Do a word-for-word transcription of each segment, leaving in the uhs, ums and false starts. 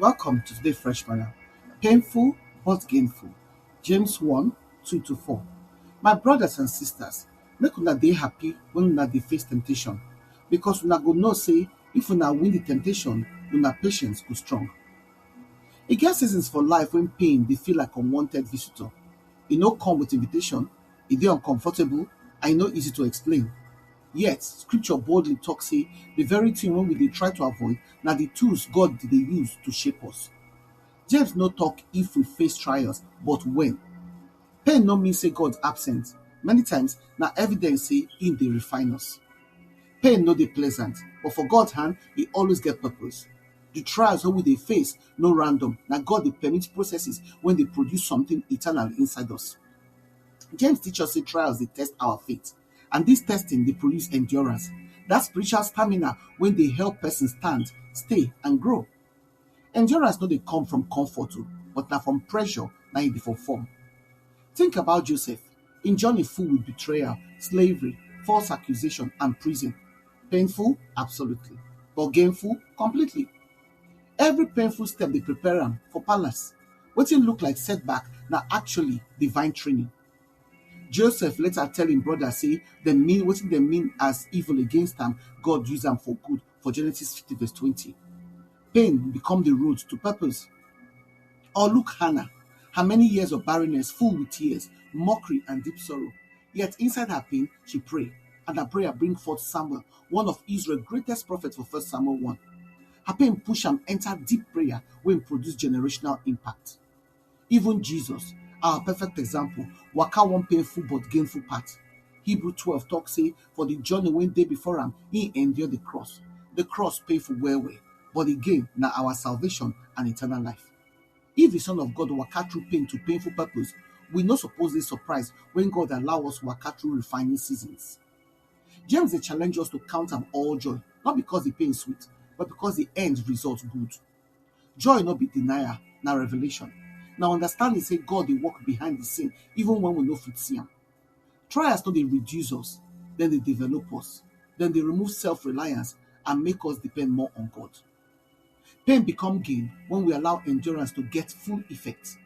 Welcome to today Fresh Manna. Painful but gainful. James one, two to four. My brothers and sisters, make una dey happy when una dey face temptation, because una go know say if una win the temptation, una patience go strong. E get seasons for life when pain dey feel like unwanted visitor. E no come with invitation, e dey uncomfortable, and e no easy to explain. Yet, scripture boldly talk say the very thing wey we dey try to avoid na the tools God dey use to shape us. James no talk if we face trials, but when. Pain no mean say God absent. Many times, na evidence say im dey refine us. Pain no dey pleasant, but for God hand, e always get purpose. The trials wey we dey face no random. Na God dey permit processes wey dey produce something eternal inside us. James teach us say trials dey test our faith, and this testing dey produce endurance. That spiritual stamina wey dey help person stand, stay, and grow. Endurance no dey come from comfort o, but na from pressure na e dey for form. Think about Joseph. Im journey full with betrayal, slavery, false accusation, and prison. Painful? Absolutely. But gainful? Completely. Every painful step dey prepare am for palace. Wetin look like setback na actually divine training. Joseph later tell im brother say dem mean wetin dem mean as evil against am, God use am for good for Genesis fifty verse twenty. Pain become the road to purpose. Or look Hannah, her many years of barrenness full with tears, mockery and deep sorrow. Yet inside her pain, she pray, and her prayer bring forth Samuel, one of Israel greatest prophets for First Samuel one. Her pain push am enter deep prayer wey produce generational impact. Even Jesus, our perfect example, waka one painful but gainful path. Hebrew twelve talk say for the journey wey dey before am, he endure the cross. The cross painful well well, but the gain na our salvation and eternal life. If the Son of God waka through pain to painful purpose, we no suppose dey surprised when God allow us waka through refining seasons. James dey challenge us to count am all joy, not because the pain sweet, but because the end result good. Joy no be denial, na revelation. Na understanding say God dey work behind the scene even when we no fit see am. Trials no dey reduce us, dem dey develop us. Dem dey remove self-reliance and make us depend more on God. Pain become gain when we allow endurance to get full effect.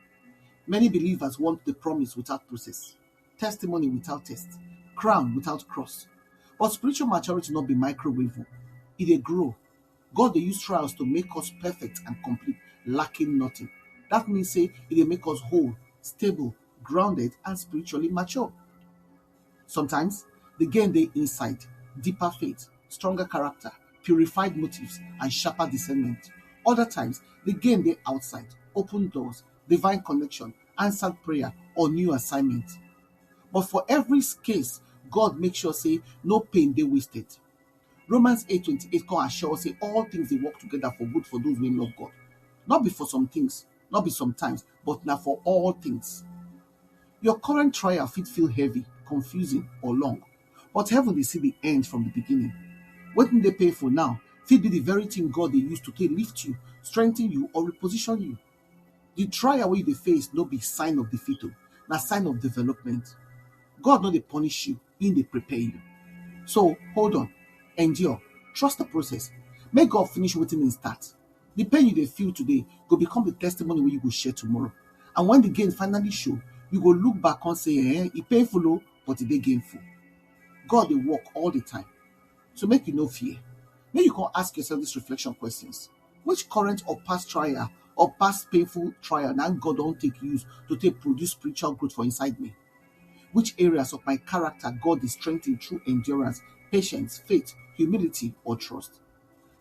Many believers want the promise without process, testimony without test, crown without cross. But spiritual maturity no be microwave o. E dey grow. God dey use trials to make us perfect and complete, lacking nothing. That means say e dey make us whole, stable, grounded, and spiritually mature. Sometimes, the gain dey inside, deeper faith, stronger character, purified motives, and sharper discernment. Other times, the gain dey outside, open doors, divine connection, answered prayer, or new assignment. But for every case, God make sure say no pain dey wasted. Romans eight twenty-eight come assure us say all things dey work together for good for those wey love God. Not be for some things, not be sometimes, but na for all things. Your current trial fit feel heavy, confusing, or long, but heaven dey see the end from the beginning. Wetin dey painful now fit be the very thing God dey use to take lift you, strengthen you, or reposition you. The trial wey you dey face no be sign of defeat o, na sign of development. God no dey punish you, he dey prepare you. So hold on, endure, trust the process. Make God finish wetin he start. The pain you dey feel today go become the testimony wey you go share tomorrow. And when the gain finally show, you go look back and say, eh, e painful o, but e dey gainful. God dey work all the time. So make you no fear. Make you come ask yourself these reflection questions. Which current or past trial or past painful trial na God don take use to take produce spiritual growth for inside me? Which areas of my character God dey strengthen through endurance, patience, faith, humility, or trust?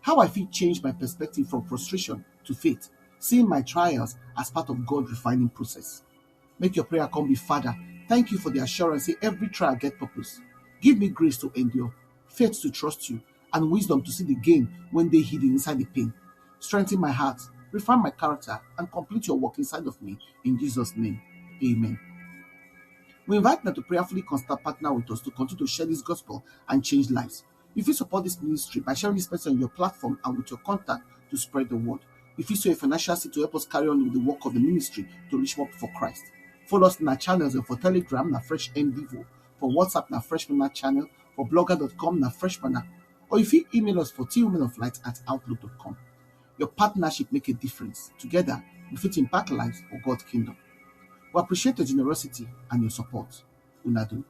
How I fit change my perspective from frustration to faith, seeing my trials as part of God refining process? Make your prayer come be, Father, thank you for the assurance say every trial get purpose. Give me grace to endure, faith to trust you, and wisdom to see the gain wey dey hidden inside the pain. Strengthen my heart, refine my character, and complete your work inside of me in Jesus' name. Amen. We invite you to prayerfully consider partner with us to continue to share this gospel and change lives. You fit support this ministry by sharing this message on your platform and with your contact to spread the word. You fit sow a financial seed to help us carry on with the work of the ministry to reach more people for Christ. Follow us on our channels for Telegram na Fresh N Vivo, for WhatsApp na Fresh Manna Channel, for blogger dot com na Fresh Manna, or you fit email us for T women of light at outlook dot com. Your partnership make a difference. Together, we fit impact life for God's kingdom. We appreciate your generosity and your support. Una do.